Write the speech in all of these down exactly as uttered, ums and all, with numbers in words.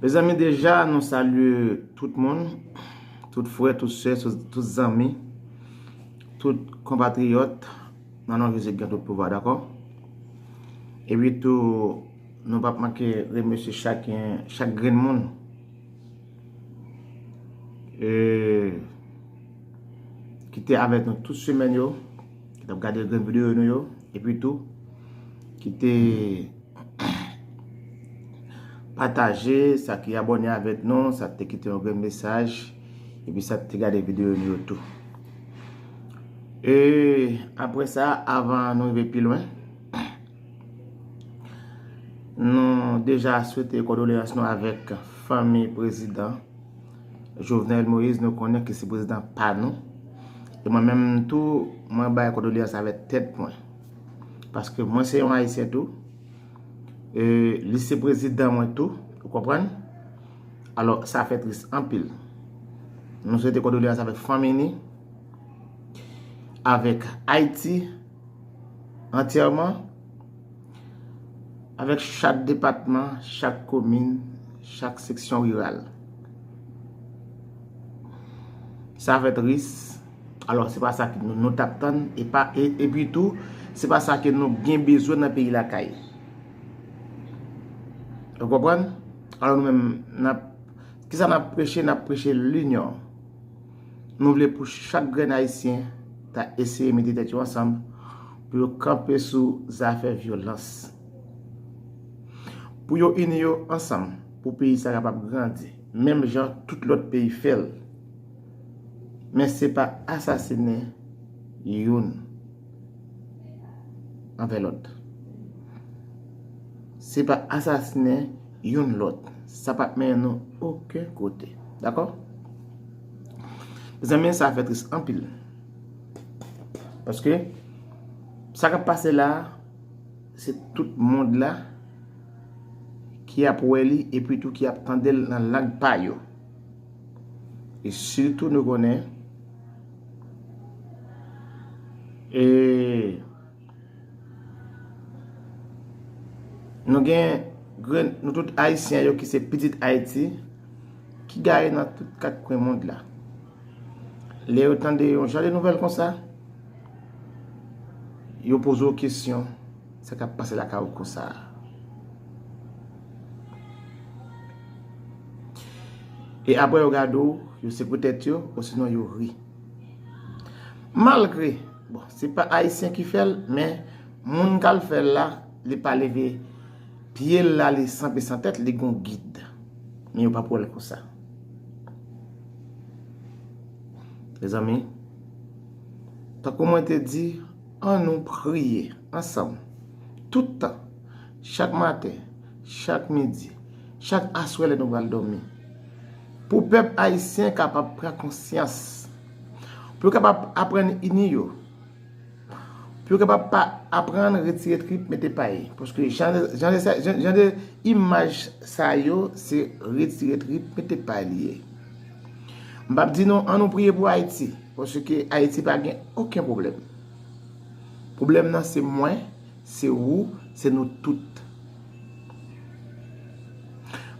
Mezanmi, deja, nou salye tout moun, tout frè, tout sè, tout, tout zanmi, tout konpatriyòt, nan non Jezi ki gen tout pouvwa, dakò? Epi tou, nou p ap manke remèsye chaken, chak grenn moun, e, ki te avèk nou tout semèn yo, ki t ap gade grenn videyo nou yo, epi tou, ki te pataje, sa ki abòne avèk nou, sa te kite yon grenn mesaj, epi sa te gade videyo nou yo tou. E apre sa, avan nou rive pi lwen, nou deja swete kondoleyans nou avèk fanmi prezidan Jovenel Moïse, nou konnen ke se prezidan pa nou. E mwen menm tou, mwen bay kondoleyans avèk tèt mwen. Paske mwen se yon Ayisyen tou. E li se prezidan mwen tou, ou konprann? Alò, sa fè tris anpil. Nou swete kondoleyans avèk fanmi ni, avèk Ayiti antyèman, avèk chak depatman, chak komin, chak seksyon riral. Sa fè tris. Alò, se pa sa ke nou, nou t ap tann, e pa, e, epi tou, se pa sa ke nou gen bezwen nan peyi lakay. Ou konprann? Alò, nou menm, n ap, kisa n ap preche? N ap preche linyon. Nou vle pou chak grenn Ayisyen ta eseye mete tèt yo ansanm pou yo kanpe sou zafè vyolans. Pou yo ini yo ansanm, pou peyi sa kapab grandi, menm jan tout lòt peyi fè l. Men se pa asasinen youn anvè lòt. Se pa asasinen youn lòt. Sa p ap mennen nou okenn kote. Dakò? Mezanmi, sa fè tris anpil. Paske sa k ap pase la a, se tout mond la ki ap wè li epi tou ki ap tande l nan lang pa yo. E sitou nou konnen, e, nou gen grenn, nou tout Ayisyen yo ki se pitit Ayiti, ki gaye nan tout kat kwen mond la. Lè yo tande yon jan de nouvèl konsa, yo poze w kesyon, sa k ap pase lakay ou konsa a? E apre yo gade w, yo sekwe tèt yo, osinon yo ri. Malgre, bon, se pa Ayisyen ki fè l, men moun k al fè l la, li pa leve pye l la, li sanpe san tèt, li gon gid. Men yo p ap wè l konsa. Mezanmi, tankou mwen te di, ann nou priye ansanm, tout tan, chak maten, chak midi, chak aswè lè nou pral dòmi, pou pèp ayisyen kapab pran konsyans, pou yo kapab aprann ini yo, pou yo kapab pa aprann retire trip, mete pay. Paske jan de, jan de, sa- jan, jan de imaj sa yo, se retire trip, mete pay li ye. M p ap di nou, ann nou priye pou Ayiti, paske Ayiti pa gen okenn pwoblèm. Pwoblèm nan se mwen, se ou, se nou tout.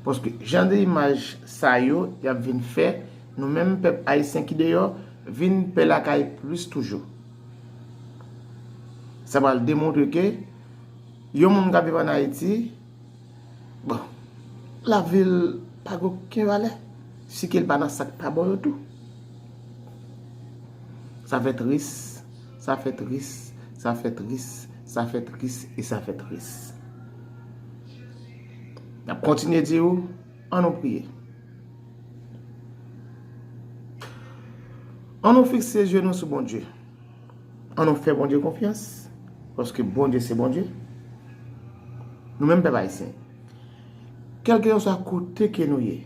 Paske jan de imaj sa yo, y ap vin fè nou menm pèp ayisyen ki deyò vin pè lakay plis toujou. Sa pral demontre ke yon moun k ap viv ann Ayiti, bon, lavi l pa gen okenn valè si ke l pa nan sa k pa bon yo tou. Sa fè tris, sa fè tris, sa fè tris, sa fè tris e sa fè tris. N ap kontinye di w, ann nou priye. Ann nou fikse je nou sou Bondye. Ann nou fè Bondye konfyans, paske Bondye se Bondye. Nou menm pèp ayisyen, kèlkeswa kote ke nou ye,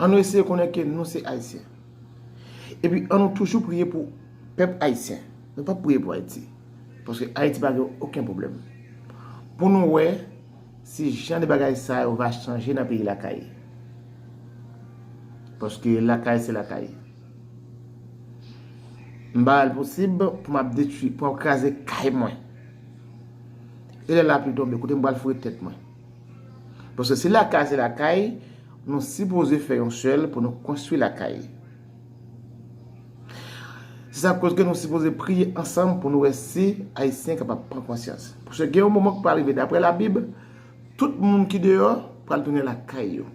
ann nou eseye konnen ke nou se ayisyen. Epi ann nou toujou priye pou pèp ayisyen. Nou p ap priye pou Ayiti. Paske Ayiti pa gen okenn pwoblèm. Pou nou wè si jan de bagay sa yo va chanje nan peyi lakay. Paske lakay se lakay. M pa wè l posib pou m ap detwi, pou m ap kraze kay mwen. E lè lapli tonbe, kote m pral foure tèt mwen? Paske si lakay se lakay, nou sipoze fè yon sèl pou nou konstwi lakay. Se sa koz ke nou sipoze priye ansanm pou nou wè si Ayisyen kapab pran konsyans. Paske gen yon moman ki pral rive, daprè Labib, tout moun ki deyò pral tounen lakay yo.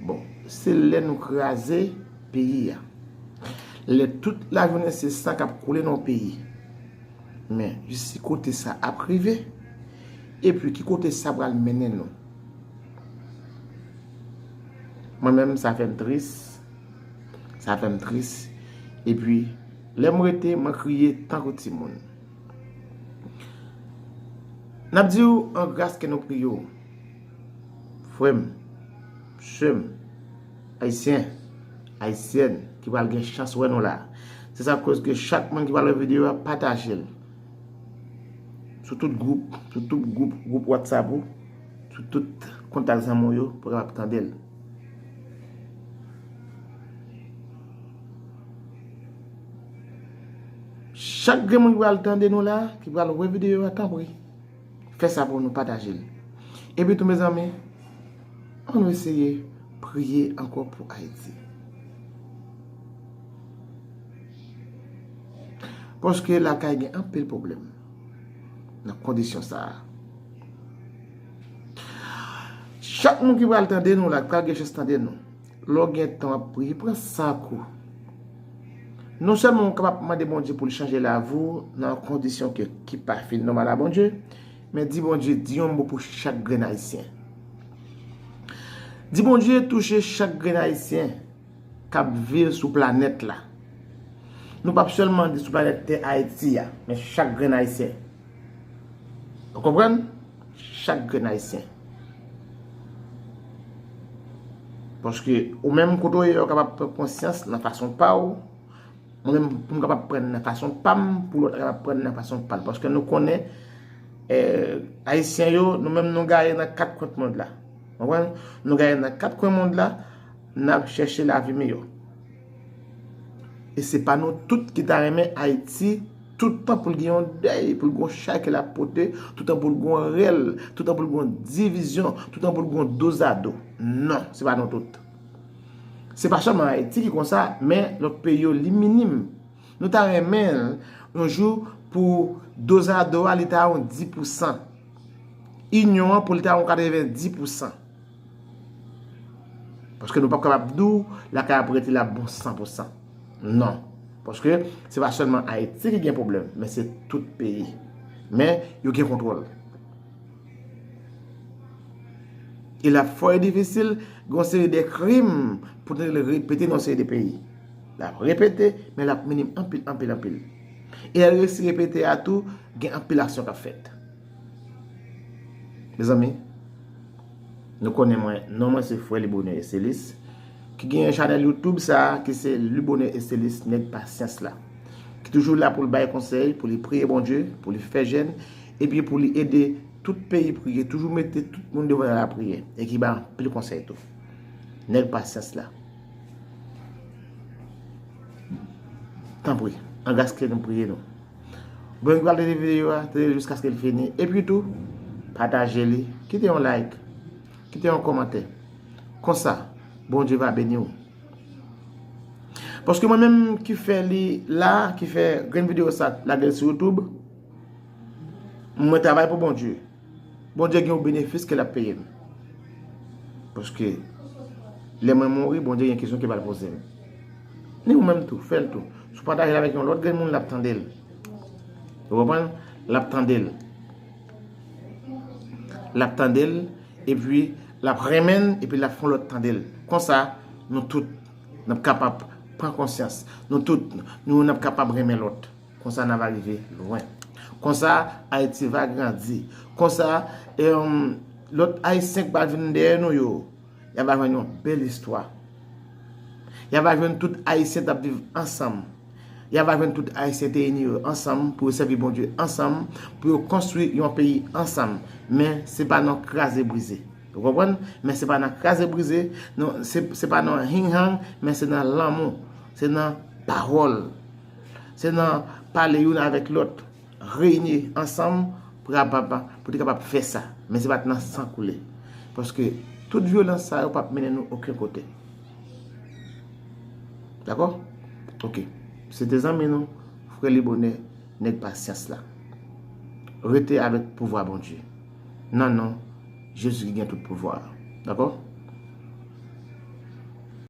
Bon, se lè nou kraze peyi a. Lè tout lajounen se san k ap koule nan yon peyi. Men, jis ki kote sa ap rive? Epi, ki kote sa pral mennen nou? Mwen menm, sa fè m tris. Sa fè m tris. Epi, lè m rete, mwen kriye tankou timoun. N ap di w, an gras ke nou priye w. Frè m, sè m, Ayisyen, Ayisyèn ki pral gen chans wè nou la. Se sa koz ke chak moun ki pral wè videyo a, pataje l. Sou tout gwoup, sou tout gwoup, gwoup WhatsApp ou, sou tout kontak zanmi w yo, pou kapab tande l. Chak grenn moun ki pral tande nou la, ki pral wè videyo a, tanpri, fè sa pou nou pataje l. Epi tou, mezanmi, ann nou eseye priye ankò pou Ayiti. Paske lakay gen anpil pwoblèm nan kondisyon sa a. Chak moun ki pral tande nou la, ki pral gen chans tande nou, lè w gen tan w ap priye, pran san kou. Non sèlman w kapab mande Bondye pou l chanje lavi w nan yon kondisyon ke, ki pa fin nòmal a Bondye, men di Bondye, di yon mo pou chak grenn Ayisyen. Di Bondye touche chak grenn Ayisyen k ap viv sou planèt la. Nou p ap sèlman di sou planèt tè Ayiti a, men chak grenn Ayisyen. Ou konprann? Chak grenn Ayisyen. Paske ou menm kote w ye, ou kapab pran konsyans nan fason pa w. Mwen menm, pou m kapab pran nan fason pa m, pou lòt la kapab pran nan fason pa l. Paske nou konnen, eh, Ayisyen yo, nou menm nou gaye nan kat kwen mond la. Konprann? Nou gaye nan kat kwen mond la, n ap chèche lavi miyò. E se pa nou tout ki ta renmen Ayiti toutan pou l gen yon dèy, pou l gen yon chay ke l ap pote, toutan pou l gen yon rèl, toutan pou l gen yon divizyon, toutan pou l gen yon dozado. Non, se pa nou tout. Se pa sèlman Ayiti ki konsa, men lòt peyi yo, li minim. Nou ta renmen, yon jou, pou dozado a, li ta yon dis pousan. Inyon an, pou li ta yon katrevenndis pousan. Paske nou p ap kapab di w lakay ap rete l ap bon san pousan. Non. Paske se pa sèlman Ayiti ki gen pwoblèm, men se tout peyi. Men yo gen kontwòl. E l ap fò e difisil, gen yon seri de krim pou te repete nan yon seri de peyi. L ap repete, men l ap minim anpil, anpil, anpil. E lè l resi repete a tou, gen anpil aksyon k ap fèt. Mezanmi, nou konnen mwen, non mwen se Frè Libonè Estelis, ki gen chanèl YouTube sa a, ki se Libonè Estelis, nèg pasyans la. Ki toujou la pou l bay konsèy, pou li priye Bondye, pou li fè jèn, epi pou li ede tout peyi priye, toujou mete tout moun devan nan lapriyè, e ki bay anpil konsèy tou. Nèg pasyans la. Tanpri, angaske nou priye nou. Bon, nou pral tande videyo a, tande l jiskaske l fini. Epi tou, pataje li, kite yon like, kite yon kòmantè. Konsa, Bondye va beni w. Paske mwen menm ki fè li la, ki fè grenn videyo sa, lage l sou YouTube, mwen travay pou Bondye. Bondye gen yon benefis ke l ap peye m. Paske lè mwen mouri, Bondye gen kesyon ke l pral poze m. Ni ou menm tou, fè l tou. Si w pataje l avèk yon lòt grenn moun, l ap tande l. Ou konprann? L ap tande l. L ap tande l, epi l ap renmen l, epi l ap fè yon lòt tande l. Konsa, nou tout, n ap kapab pran konsyans. Nou tout, nou, n ap kapab renmen lòt. Konsa, n ap rive lwen. Konsa, Ayiti va grandi. Konsa, em, lòt Ayisyen k pral vin dèyè nou yo, y a va jwenn yon bèl istwa. Y a va jwenn tout Ayisyen t ap viv ansanm. Y a va jwenn tout Ayisyen te ini yo ansanm pou yo sèvi Bondye ansanm, pou yo konstwi yon peyi ansanm. Men se pa nan kraze brize. Ou konprann? Men se pa nan kraze brize, non, se, se pa nan hing hang, men se nan lanmou, se nan pawòl, se nan pale youn avèk lòt, reyini ansanm pou kapab, pou te kapab fè sa. Men se pa t nan san koule. Paske tout vyolans sa yo p ap mennen nou okenn kote. Dakò? Ok. Se te zanmi nou, frè Libonè, nèg pasyans la. Rete avèk pouvwa Bondye. Nan non Jezi ki gen tout pouvwa a. Dakò?